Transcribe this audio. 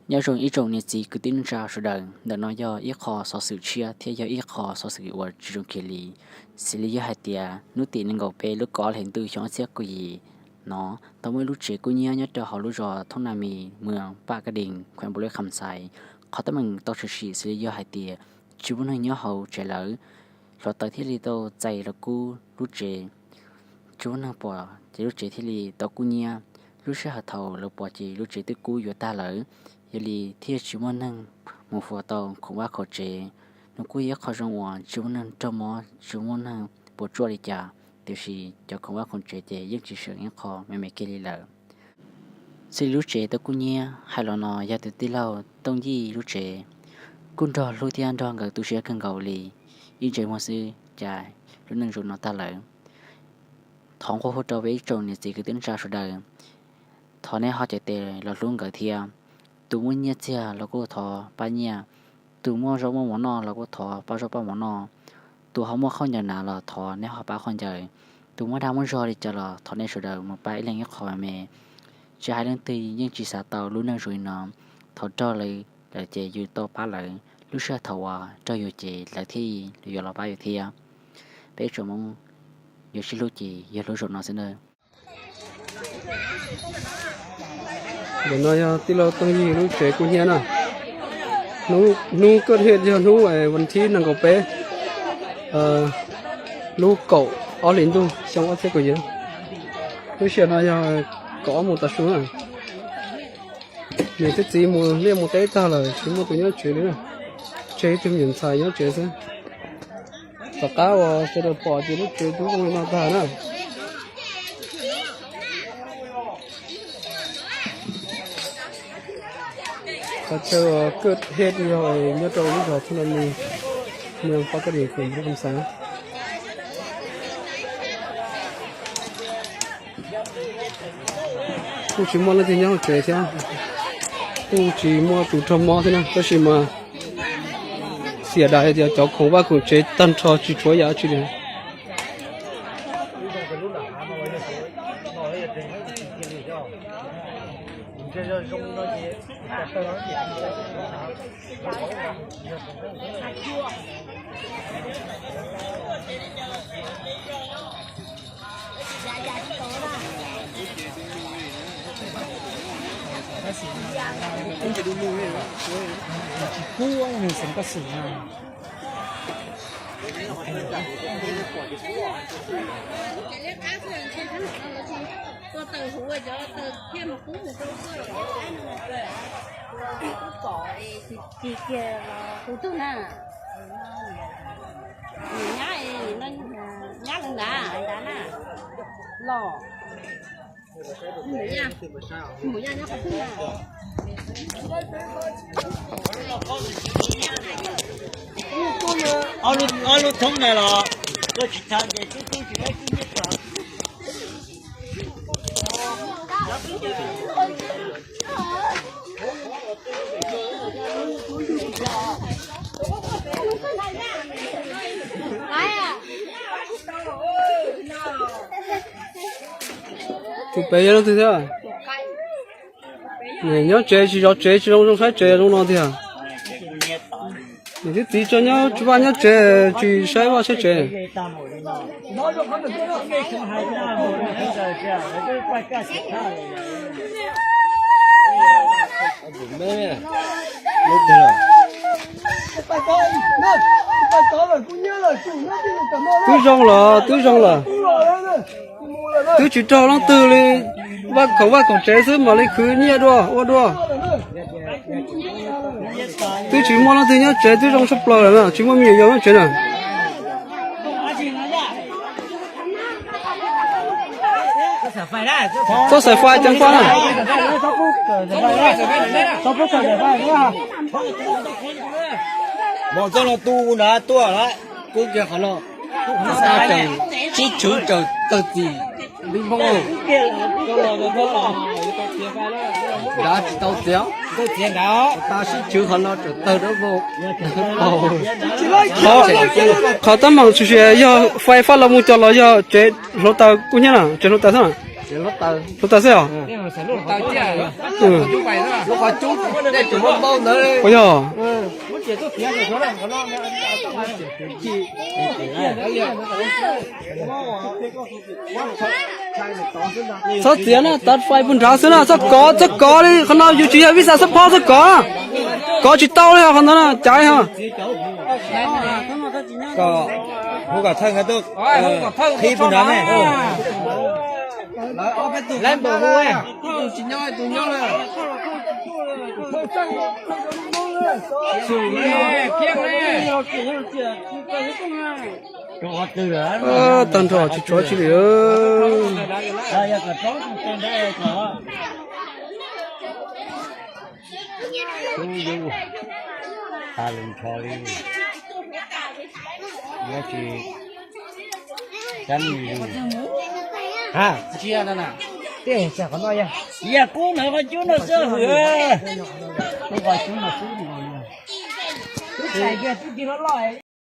Nyob zoo ib tsoom niam txiv kwv tij neej tsa sawv daws, ntawm no yog ib qho xov xwm tshiab thiab yog ib qho xov xwm uas tsis zoo kiag li. Xws li yog hais tias hnub tim nees nkaum peb lub kaum ob hlis ntuj xyoo ob txhiab kaum yim no, tau muaj ib lub tsev kub hnyiab nyob rau hauv lub zos Thoob Na Mis, moos Paj Kab Dees, khuees Npaus Lis Kham Xais. Qhov teeb meem tau tshwm sim xws li yog hais tias tsis muaj neeg nyob hauv tsev lawm, hluav taws thiaj li tau txais los kub lub tsev. Tsis muaj neeg pom ces lub tsev thiaj li tau kub hnyiab. Lub sij hawm thaum lawv pom ces lub tsev twb kub yuav tag lawm. Yog li thiaj tsis muaj neeg mus fuas tau khoom vaj khoom tsev. Nws kuj yog ib qho zoo uas tsis muaj neeg raug mob, tsis muaj neeg puas tsuaj li cas, tiam sis cov khoom vaj khoom tsev ces yeej tsis seem ib qho me me kiag li lawm. Xws li lub tsev tau kub hnyiab hais los no yog tus tij laug Tooj Yij lub tsev, kuj nrog hlub thiab nrog nkawd tu siab kawg nkaus li. Ib ntsais muag xwb cas lub neej zoo no tag lawm. Thov nqua hu rau peb ib tsoom niam txiv kwv tij neej tsa sawv daws, thov neb ho cev tes los hlub nkawd thiab. Tus muaj nyiaj txiag los kuj thov pab nyiaj, tus muaj zaub muaj mov noj los kuj thov pab zaub pab mov noj, tus ho muaj khaub ncaws hnav los thov neb ho pab khaub ncaws, tus muaj dag muaj zog li cas los thov nej sawv daws mus pab ib leeg ib qho me. Tsis hais leej twg yeej tsis xav tau lub neej zoo li no, thaum raug lawm ces yus tau pab lawv, lub sij hawm thaum uas raug yus ces lawv thiaj yuav los pab yus thiab. Peb tsoom Hmoob yuav sib hlub ces yog hlub zaum no xwb nawb. Ntawm no yog tij laug Tooj Yij lub tsev kub hnyiab na. Hnub koj thiaj yog hnub vas thib nees nkaum peb, lub kaum ob hlis ntuj xyoo ob txhiab kaum yim. Lub sij hawm no yog kaum ob moos tav su na. Niam thiab txiv mus liaj mus teb tag lawm tsis muaj tus nyob tsev li na. Tseg ib tug me nyuam ntxhais nyob tsev xwb. Tom qab uas sawv daws pom ces lub tsev twb zoo li no tag na. Qhov chaw uas koj thiaj yog nyob rau lub zos Thoob Na Mis, moos Paj Kab Dees, khuees Npaus Lis Kham Xais. Kuj tsis muaj leej twg nyob hauv tsev thiab, kuj tsis muaj tus raug mob thiab na, tab sis mas xiam dais tias cov khoom vaj khoom tsev tag nrho tsis tshuav yam dab tsi li. Tsis pub nws xeev koj xwm na. Tus tug na, nyab, nyab li ntawd, ntawd na, los. Ob lub thoob na los koj tsis txha ces tub tub tsis laib tub nyiaj txog. Tus pem yog leej twg thiab? Nyob tsev tsis zov tsev tsis zoo zoo saib tsev zoo no tiag. Niam thiab txiv tso nyob tsis vaj nyob tsev tsis saib vaj saib tsev. Twb zoo lawm, twb zoo lawm. Twb tsis raug leej twg li, vaj khoom vaj khoom tsev xwb mam li khwv nyiaj dua ua dua. Twb tsis muaj leej twg nyob tsev, twb zoo tshaj plaws lawm na, tsis muaj me nyuam yaus nyob tsev na. Txhob xaim fais ceev faj na. Mos txoj no tu na tuaj lawm, kuv kiag qhov no, sib chwv raws tawg txim, npoo, nrad tsis tau txiav, ta sib chwv qhov no raws tawg dawb vog. Qhov teeb meem tshwm sim yog fais faj los mus cov los yog tsev hluav taws kub hnyiab na, tsev hluav taws xwb na. Lub taw xwb os. Ua yog. Txhob txiav na, tav fais puag nrad xwb na, txhob kov, txhob kov li, qhov no yus tsis yog vij xav xab phob, txhob kov. Kov tsis tau li os, qhov ntawd na, caiv os. Hu kom thawj nkawd tuaj qhib puag nrad ne. Tag nrho tsis tshuav tsi li. Yog kub ntawd qhov cub no xwb.